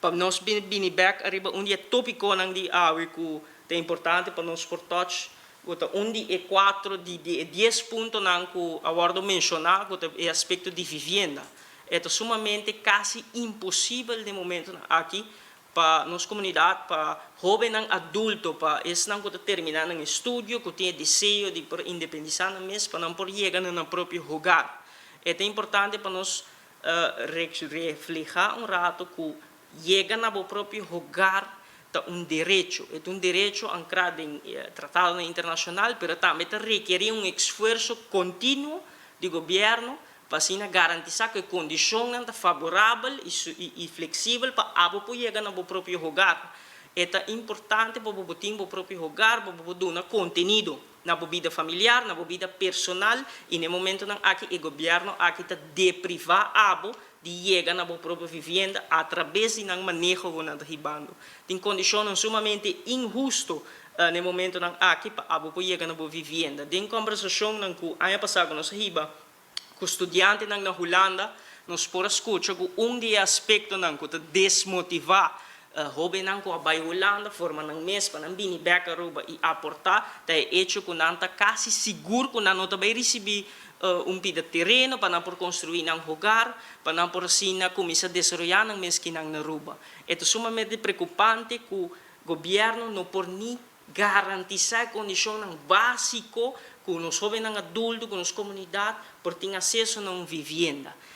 Pa nos bini back ariba un di e topiconan di awe cu ta importante pa nos por touch, cu ta un di e cuatro di e 10 puntonan cu a wordo menciona, cu ta e aspecto di vivienda. E ta sumamente casi imposibel di momento aki pa nos comunidad, pa hobennan adulto, pa esnan cu ta termina nan estudio, cu tin deseo di por independisa nan mes, pa nan por yega na nan propio hogar. Ta importante pa nos refleha un rato cu yega na bo propio hogar ta un derecho, ta un derecho ancra den tratado internacional, pero tambe ta rekeri un esfuerso continuo di gobierno pa asina garantisa cu e condicion ta favorabel y flexibel pa abo por yega na bo propio hogar. Ta importante pa bo tin bo propio hogar, pa bo duna contenido na bo bida familiar, na bo bida personal, y na e momentonan aki e gobierno aki ta depriva abo di yega na bo propio vivienda a traves di nan maneho cu nan ta hibando. Tin condicion sumamente inhusto na e momentonan aki pa abo por yega na bo vivienda. Den conversacionnan cu aña pasa nos a hiba cu studiantenan na Hulanda, nos por a scucha cu un di e aspectonan cu ta desmotiva hobennan cu a bay Hulanda, forma nan mes pa nan bini back Aruba y aporta, ta e hecho cu nan ta casi sigur cu nan no ta bay ricibi un pida tereno pa nan por construi nan hogar, pa nan por asina cuminsa desaroya nan mes akinan na Aruba. Ta sumamente preocupante cu gobierno no por ni garantisa condicion basico cu nos hobennan adulto, cu nos comunidad, por tin acceso na un vivienda.